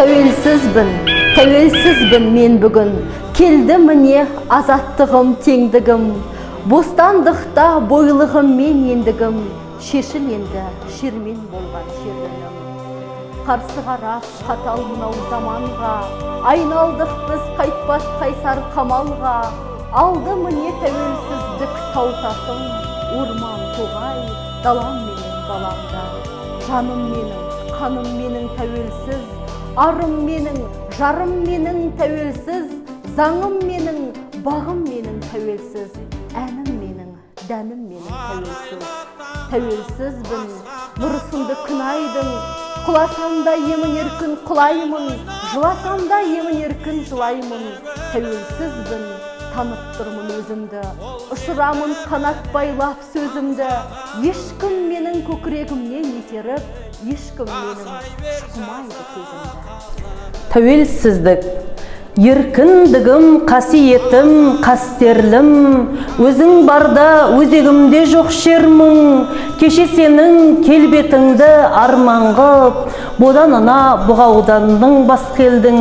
Тәуелсізбін, тәуелсізбін мен бүгін. Келді міне азаттығым, теңдігім. Бостандықта бойлығым мен ендігім. Шешіл енді шермен болған шерлінің. Қарсы қарап қатал мынау заманға, айналдық біз қайтпас қайсар қамалға. Алды міне тәуелсіздік тау тасым, орман тоғай, далам менен баламда. Жаным менің, қаным менің тәуелсіз, арым менің, жарым менің тәуелсіз, заңым менің, бағым менің тәуелсіз, әнім менің, дәнім менің тәуелсіз. Тәуелсізбін, нұрсынды күн айдың, құласам да емін еркін құлаймын, жыласам да емін еркін жылаймын. Тәуелсізбін, танып тұрмын өзімді, ұшырамын қанат байлап сөзімді. Ешкім менің көкірегімнен итеріп, ешкім менің шұқымайды көзімді. Тәуелсіздік еркіндігім, қасиетім, қастерлім, өзің барда өзегімде жоқ шер мұң. Кеше сенің келбетіңді арман қып, боданына бұғаудандың бас келдің.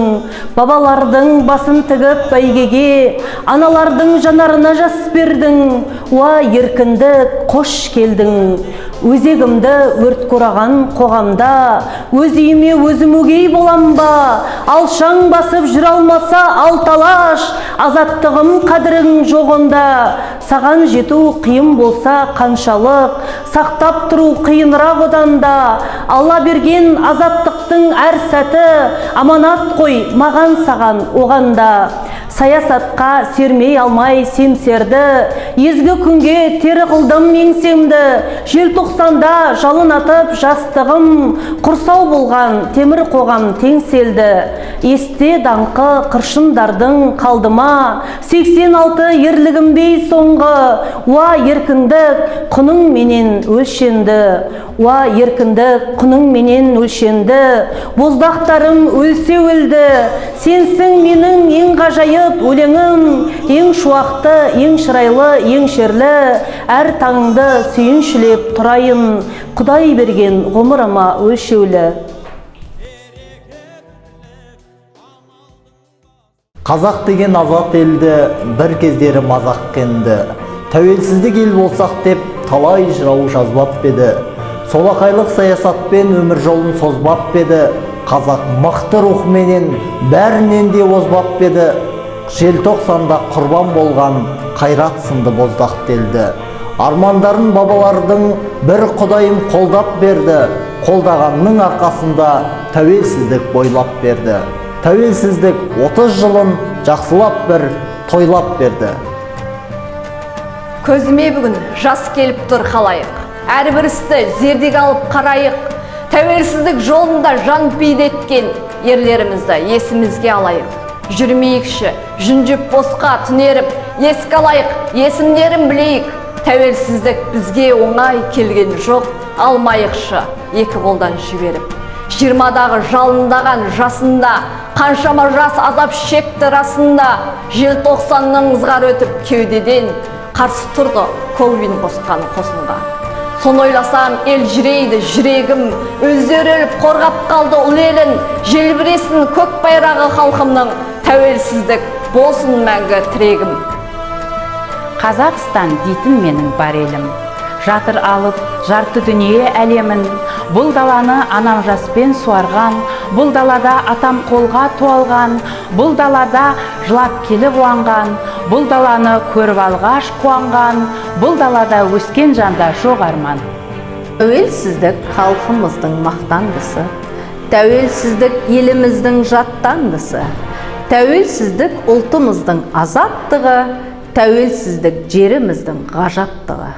Бабалардың басын тігіп бәйгеге, аналардың жанарына жас бердің. Уа, еркіндік, қош келдің! Өзегімді өрт қораған қоғамда өз үйіме өзім өгей болам ба? Алшаң басып жүре алмаса алты алаш, азаттығым қадірің жоқ онда. Саған жету қиын болса қаншалық, сақтап тұру қиынырақ одан да. Алла берген азаттықтың әр сәті аманат қой маған, саған, оған да. Саясатқа сермей алмай семсерді, езгі күнге тері қылдым еңсемді. Желтоқсанда жалын атып жастығым, құрсау болған темір қоғам теңселді. Есте даңқы қыршындардың қалды ма, 86 ерлігім бей соңғы? Уа, еркіндік, құның менен өлшенді, уа, еркіндік, құның менен өлшенді. Боздақтарым өлсе өлді. Сенсің менің ең ғажайып өлеңім, ең шуақты, ең шырайлы, ең шерлі. Әр таңды сүйіншілеп тұрайын, Құдай берген ғұмырыма өлшеулі. Қазақ деген азат елді бір кездері мазақ кенді. Тәуелсіздік ел болсақ деп талай жырау жазбап па еді? Солақайлық саясатпен өмір жолын созбап па еді? Қазақ мықты рухменен бәрінен де озбап па еді? Желтоқсанда құрбан болған қайрат сынды боздақ елді. Армандарын бабалардың бір Құдайым қолдап берді. Қолдағанның арқасында тәуелсіздік бойлап берді. Тәуелсіздік 30 жылын жақсылап бір тойлап берді. Көзіме бүгін жас келіп тұр, халайық. Әрбір істі зердеге алып қарайық. Тәуелсіздік жолында жан пида еткен ерлерімізді есімізге алайық. Жүрмейікші жүнжіп, босқа түнеріп, еске алайық, есімдерін білейік. Тәуелсіздік бізге оңай келген жоқ, алмайықшы екі қолдан жіберіп. 20-дағы жалындаған жасында қаншама жас азап шекті расында. Желтоқсанның ызғары өтіп кеудеден, қарсы тұрды Колбин қосқан қосынға. Соны ойласам, елжірейді жүрегім. Өздері өліп, қорғап қалды ұлы елін. Желбіресін көк байрағы халқымның, тәуелсіздік болсын мәңгі тірегім. Қазақстан дейтін менің бар елім, жатыр алып жарты дүние әлемін. Бұл даланы анам жаспен суарған, бұл далада атам қолға ту алған, бұл далада жылап келіп уанған, бұл даланы көріп алғаш қуанған, бұл далада өскен жанда жоқ арман. Тәуелсіздік халқымыздың мақтандысы, тәуелсіздік еліміздің жаттандысы, тәуелсіздік ұлтымыздың азаттығы, тәуелсіздік жеріміздің ғажаптығы.